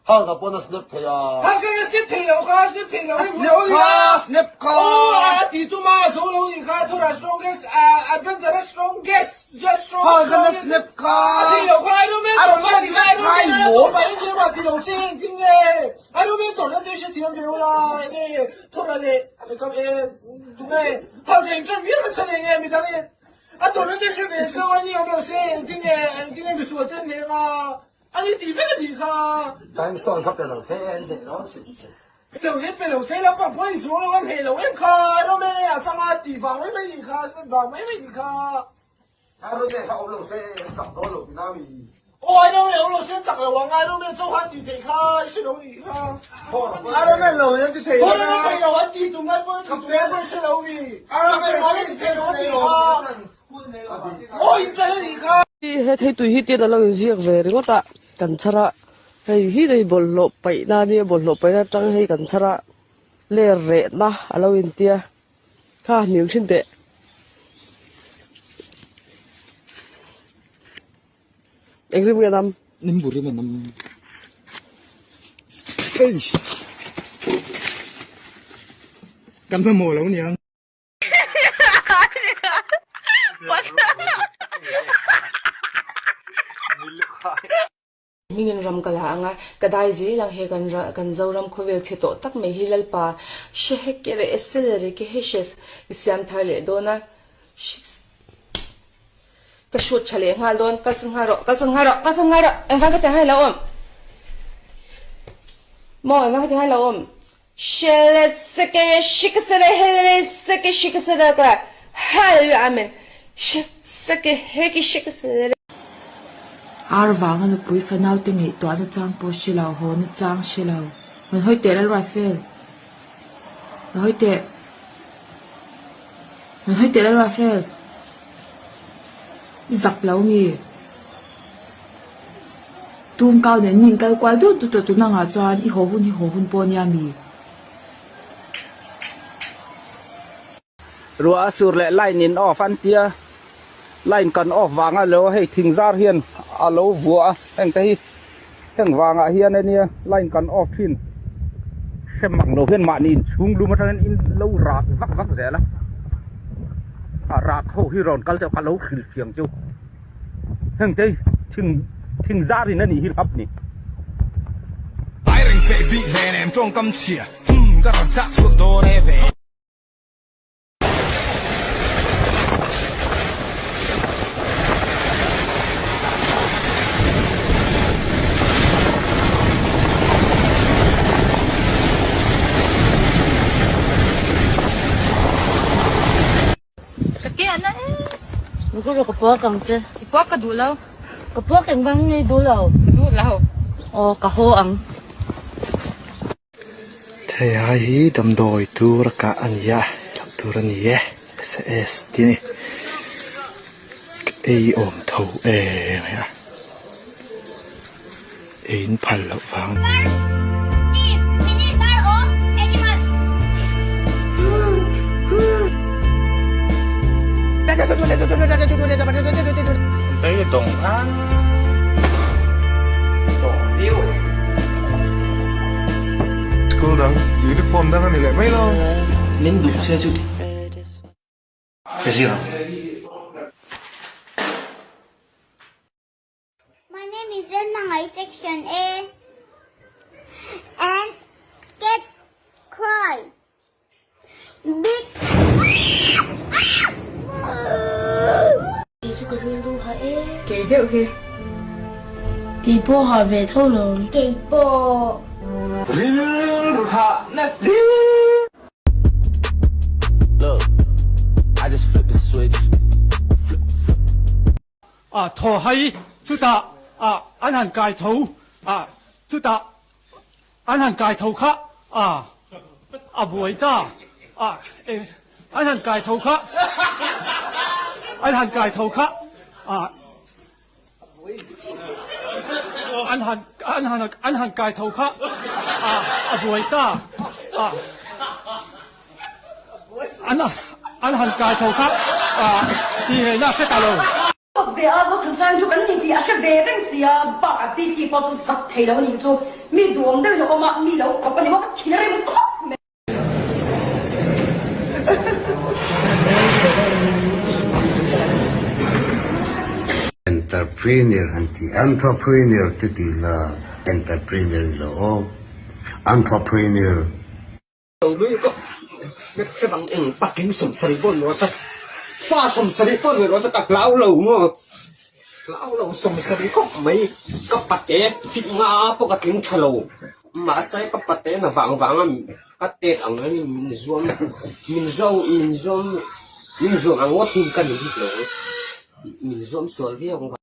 Hang ka pawn a snap thei a. Hang ka snap thei lo kha snap thei lo snap kha snap kha aw a ti chu ma zo lo ni kha thura strongest adventure strongest just strong Hang ka snap kha a thei lo kha Iron Man Iron Man ti kha Iron Man a tawp a engtin mah ti lo se engtin nge Iron Man tawrhna te hre thiam ve ula enge thura leh tunge hang ka engtin viau na chhan enge midang in a tawrhna te hre ve se a ni awm lo se engtin nge engtin nge misual te an hneng a A ni tih vek a nih kha. Time stone kha pe lo se an hleh lo hrim hrim. Pe lo em pe lo se lampang pawh a inchhung lo an hleh lo em kha Rome a chang a tih vang mai mai nih kha step vang mai mai nih kha. A Rome kha awm lo se an chak dawn lo tina mi. Aw ai Rome awm lo se an chak lo ang a Rome chaw kha an tih theih kha i hre lo nih kha. A Rome lo in an ti thei lo. Rome an thei lo an tih tum ai pawh an tih tum ai pawh i hre lo mi. A Rome an ti thei lo an tih kha. Aw in tla nih kha. He theitui hi tian a lo inziak ve ringawt a, kan chhar a, hei hi hei bawlhhlawh paihna a nia, bawlhhlawh paihna atang hei kan chhar a, ler rehna a lo intia, kha hniam thin teh. Eng rim nge nam? Nimbu rim a nam. Eish! Kan hmahmawh lo niang. Hmingin ram ka la ang a, ka dai zel ang he kan kan Zoram khawvel chhe tawh tak mai hi Lalpa hre hek ke reh esel re ke heshes i siam thar leh dawn a ka hrut tha leh nghal dawn kalsawn nghal rawh kalsawn nghal rawh kalsawn nghal rawh engvang ka ti ang hei lo awm maw engvang ka ti ang hei lo awm Ar vanga nupui fanaute ngaihtuahna chang pawh hre lo, hawna chang hre lo. Rawn hawi teh Lalruatfel. Rawn hawi teh. Rawn hawi teh Lalruatfel. I zak lo mi? Tum kau nen min kal kual dut dut a tun angah chuan i haw hun hi haw hun pawh nia mi? Ruah a sur leh line in off an tia, line kan off vang a lo hei thing zar hian a lo vuah a, heng te hi heng vangah hian ania line kan off thin hrem ang lo hian mahni inchhung lum atangin in lo rak vak vak zel a, a rak ho hi rawn kal deuh ka lo hrilhfiang chu. Heng te thing thing zar in a nih hi hlap ni. Ai reng peh bik hlen em tawngkam chhia hmm ka rawn chah chhuak dawn e ve. Ka ke a na em. Ka rawh ka puak ang che. I puak ka duh lo. Ka puak eng vang nge i duh lo? Ka duh lo. Aw ka haw ang. Theiai hi damdawi tur a kah a ni a hlauh tur a ni e s tih a ni ka ei awm tho em a ei in phal loh vang. School dang uniform dang a ni leh mai lo. Min duh se chu ka zir ang. My name is Zenmangai section A and cat cry big Kei chu ka rilru ha e. Kei deuh hi. Kei pawh ha ve tho lo. Kei pawh. Rilru ha na hlir. Look, I just flipped the. Thaw hai chutah an han kai tho chutah an han kai tho kha a buai ta an han kai tho kha an han kai tho kha An han an han an han kai tho kha a buai ta an an han kai tho kha tih ngaihna a hre ta lo. Pak ve a Zothansang chu kan ni tih a hre ve reng si a, bak a PT pawh chu zak thei lo a nih chu mi duang deuhin a awm a, mi lo kawp a ni maw ka thin a rem khawp mai. Entrepreneur an ti, entrepreneur te ti la entrepreneur ni lo aw, entrepreneur. Fa 70 pawh ni rawh se ka hlau lo maw hlau lo 70 khawp mai ka pate fit nga pawh ka tling tha lo mahse ka pate na vang vang a ka tet ang hian min zuam min zo min zuam min zuam ang ngawt hi ka ni bik lo min zuam sual viau ang.